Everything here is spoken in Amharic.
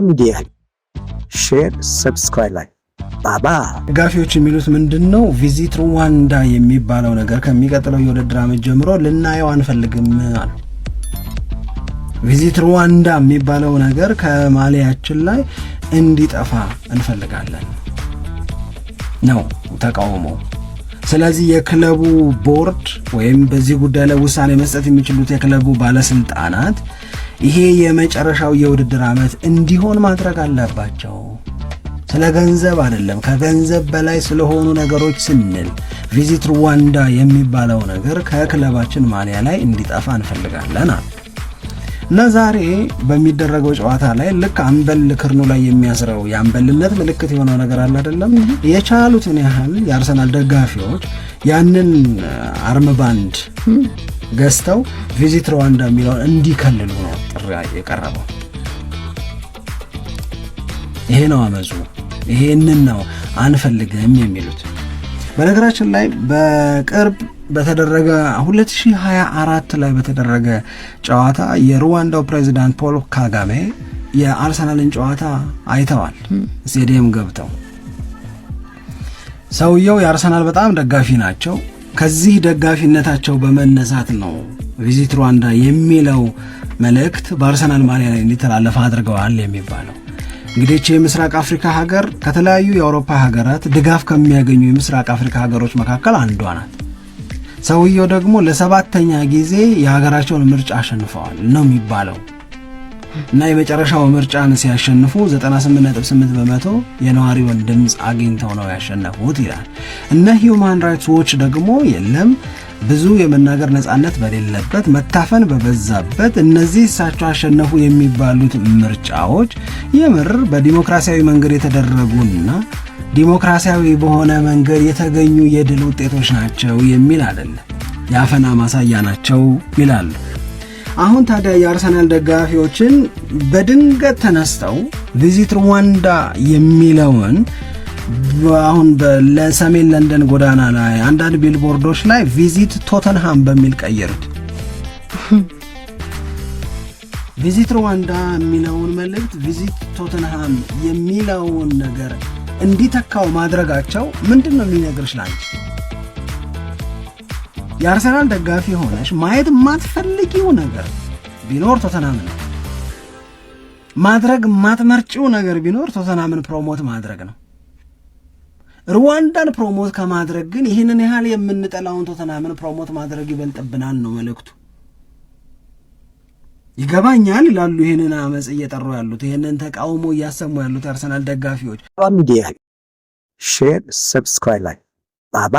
ሚዲያ share፣ subscribe like ባባ። ደጋፊዎች የሚሉት ምንድን ነው? Visit Rwanda የሚባለው ነገር ከሚቀጥለው የውድድር ዓመት ጀምሮ ልናየው አንፈልግም አሉ። Visit Rwanda የሚባለው ነገር ከማሊያችን ላይ እንዲጠፋ እንፈልጋለን ነው ተቃውሞው። ስለዚህ የክለቡ ቦርድ ወይም በዚህ ጉዳይ ላይ ውሳኔ መስጠት የሚችሉት የክለቡ ባለስልጣናት ይሄ የመጨረሻው የውድድር ዓመት እንዲሆን ማድረግ አለባቸው። ስለ ገንዘብ አይደለም፣ ከገንዘብ በላይ ስለሆኑ ነገሮች ስንል Visit Rwanda የሚባለው ነገር ከክለባችን ማሊያ ላይ እንዲጠፋ እንፈልጋለን አሉ። እና ዛሬ በሚደረገው ጨዋታ ላይ ልክ አምበል ክርኑ ላይ የሚያስረው የአምበልነት ምልክት የሆነው ነገር አለ አይደለም? የቻሉትን ያህል የአርሰናል ደጋፊዎች ያንን armband ገዝተው Visit Rwanda የሚለውን እንዲከልሉ ነው ጥሪ የቀረበው። ይሄ ነው አመፁ። ይሄንን ነው አንፈልግም የሚሉት። በነገራችን ላይ በቅርብ በተደረገ 2024 ላይ በተደረገ ጨዋታ የሩዋንዳው ፕሬዚዳንት ፖል ካጋሜ የአርሰናልን ጨዋታ አይተዋል። ስቴዲየም ገብተው ሰውየው የአርሰናል በጣም ደጋፊ ናቸው። ከዚህ ደጋፊነታቸው በመነሳት ነው Visit Rwanda የሚለው መልእክት በአርሰናል ማሊያ ላይ እንዲተላለፍ አድርገዋል የሚባለው። እንግዲህ ይህች የምስራቅ አፍሪካ ሀገር ከተለያዩ የአውሮፓ ሀገራት ድጋፍ ከሚያገኙ የምስራቅ አፍሪካ ሀገሮች መካከል አንዷ ናት። ሰውየው ደግሞ ለሰባተኛ ጊዜ የሀገራቸውን ምርጫ አሸንፈዋል ነው የሚባለው እና የመጨረሻው ምርጫን ሲያሸንፉ 98.8% የነዋሪውን ድምፅ አግኝተው ነው ያሸነፉት ይላል። እነ Human Rights Watch ደግሞ የለም፣ ብዙ የመናገር ነፃነት በሌለበት፣ መታፈን በበዛበት እነዚህ እሳቸው አሸነፉ የሚባሉት ምርጫዎች የምር በዲሞክራሲያዊ መንገድ የተደረጉና ዲሞክራሲያዊ በሆነ መንገድ የተገኙ የድል ውጤቶች ናቸው የሚል አይደለም፣ የአፈና ማሳያ ናቸው ይላሉ። አሁን ታዲያ የአርሰናል ደጋፊዎችን በድንገት ተነስተው Visit Rwanda የሚለውን አሁን ለሰሜን ለንደን ጎዳና ላይ አንዳንድ ቢልቦርዶች ላይ Visit Tottenham በሚል ቀየሩት። Visit Rwanda የሚለውን መልእክት Visit Tottenham የሚለውን ነገር እንዲተካው ማድረጋቸው ምንድን ነው የሚነግርሽ ላንቺ? የአርሰናል ደጋፊ ሆነሽ ማየት የማትፈልጊው ነገር ቢኖር ቶተንሃምን ነው። ማድረግ የማትመርጪው ነገር ቢኖር ቶተንሃምን promote ማድረግ ነው። ሩዋንዳን promote ከማድረግ ግን ይህንን ያህል የምንጠላውን ቶተንሃምን promote ማድረግ ይበልጥብናል ነው መልእክቱ። ይገባኛል ይላሉ ይህንን አመፅ እየጠሩ ያሉት፣ ይህንን ተቃውሞ እያሰሙ ያሉት የአርሰናል ደጋፊዎች። ሚዲያ share፣ subscribe like ባባ።